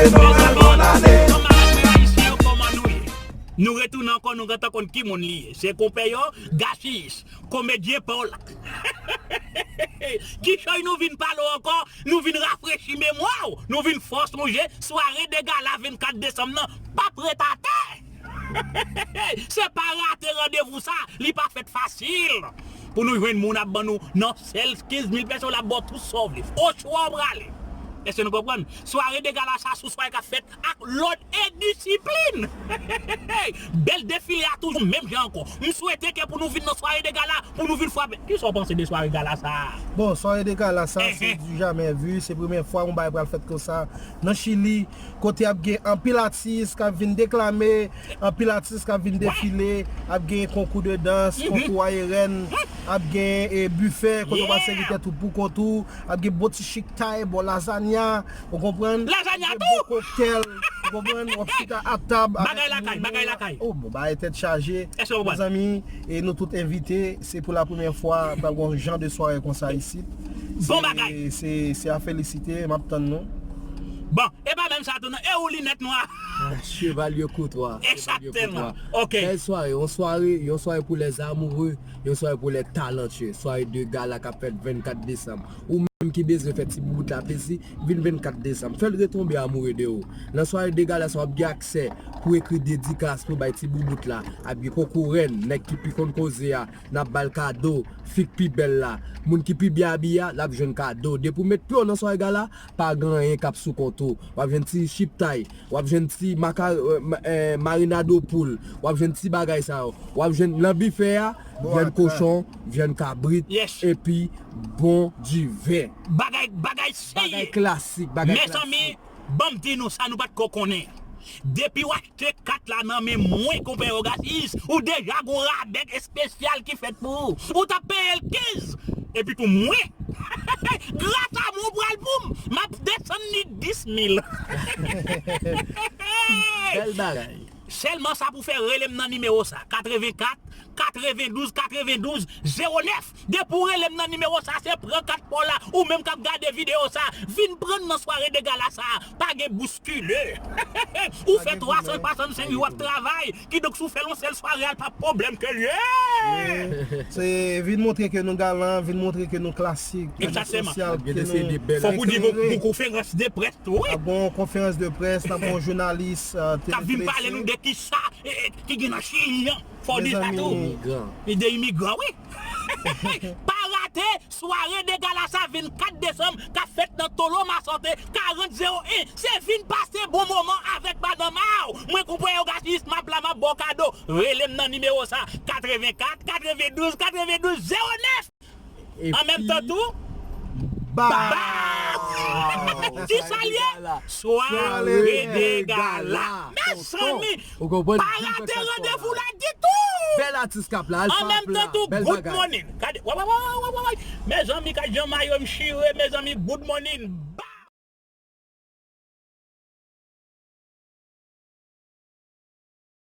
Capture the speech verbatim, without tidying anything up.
Mezanmi, kòman nou ye? Nou retounen ankò, nou gentan konn ki moun li ye. Se konpè yo, Gachis, komedyen pa w la. Kichòy nou vin pale w ankò, nou vin rafrechi memwa w, nou vin fè w sonje sware de gala vennkat desanm nan p ap ret atè. Se pa rate randevou sa, li pa fèt fasil. Pou nou jwenn moun ap ban nou nan sèl kenz mil pèsòn, l ap ba w tout sa w vle. Ochwa w prale. Èske nou konprann? Sware de gala sa sou sware k ap fèt ak lòd e disiplin. Bèl defile a toujou menm jan ankò. M swete ke pou nou vin nan sware de gala, pou nou vin frape. Kisa w panse de sware gala sa a? Bon, sware de gala sa, se du jamais vu. Se premye fwa yon bagay pral fèt konsa nan Chili, kote ap gen anpil atis k ap vin deklame, anpil atis k ap vin defile, ap gen konkou de dans, konkou ayerèn, ap gen, e, bifè, kote w pral sèvi tèt ou pou kont ou, ap gen bon ti chiktay, bon lazanya, ou konprann? Lazanya tou! Bon koktèl, ou konprann? W ap chita a tab avèk moun yo. Bagay lakay, bagay lakay. Oh, bon, bagay tèt chaje. Èske w konprann? Mezanmi, e nou tout envite, se pou la premyè fwa, pral gen yon jan de sware konsa isit. Bon bagay. Se, se a felisite, m ap tann nou. Bon, e pa menm sa tou non, e ou linèt nwa? Ah, Chevalier Courtois, Chevalier Courtois. Egzakteman. Ok. Bèl sware, yon sware, yon sware pou les amoureux, yon sware pou les talentueux, sware de gala k ap fèt vennkat desanm. Ou menm ki bezwen fè ti boubout la plezi, vin vennkat desanm. Fè l retonbe amoure de ou. Nan sware de gala sa, w ap gen aksè pou ekri dedikas pou bay ti boubout la. Ap gen konkou rèn, nèg ki pi konn koze a, n ap ba l kado, fi k pi bèl la, moun ki pi byen abiye a, l ap jwenn kado. Depi w met pye w nan sware gala, pa gen anyen k ap sou kont ou. W ap jwenn ti chiptay, w ap jwenn ti maka-, eh, ma-, eh, marinado poul, w ap jwenn ti bagay sa yo. W ap jwenn nan bifè a, vyann kochon, vyann kabrit, epi bon diven. Bagay, bagay serye. Bagay klasik, bagay klasik. Mezanmi, ban m di nou sa nou pa t ko konnen. Depi w achte kat la nan men mwen, konpè Ogasis, ou deja gon rabè espesyal ki fèt pou ou. Ou t ap peye l kenz. Epi tou mwen, gras a mwen, ou pral pou m. M ap desann li dis mil. Bèl bagay. Sèlman sa pou fè, rele m nan nimewo sa, katrevenkat, katrevendouz, katrevendouz, zewo nèf. Depi w rele m nan nimewo sa, se pran kat pa w la. Ou menm k ap gade videyo sa, vin pran nan sware de gala sa. Pa gen bouskile. Ou fè twa san swasannsenk jou w ap travay. Kidonk, si w fè l yon sèl sware a, l pa pwoblèm ke l ye. Se vin montre ke nou galan, vin montre ke nou klasik, ke nou sosyal, ke nou eklere. Fòk ou di gon, gon konferans de près tou, wi. Ap gon konferans de près, n ap gon jounalis, eh, k ap vin pale nou de kisa, eh, eh, ki gen nan Chili an. Fò w di sa tou. Mezanmi. Imigran. Li de imigran, wi. Pa rate sware de gala sa vennkat desanm k ap fèt nan Tolo Masante karant zewo en. Se vin pase bon moman avèk madanm a w. Mwen konpè Ogasis, m ap la, m ap ba w kado. Rele m nan nimewo sa, katrevenkat, katrevendouz, katrevendouz, zewo nèf. An menm tan tou, ba! Ki sa l ye? Sware de gala. Mezanmi, pa rate randevou la ditou! Bèl atis k ap la, Alpha Pla. An menm tan tou, good morning. Gade, wa, wa, wa. Mezanmi, gad jan mayo m chire, mezanmi, good morning.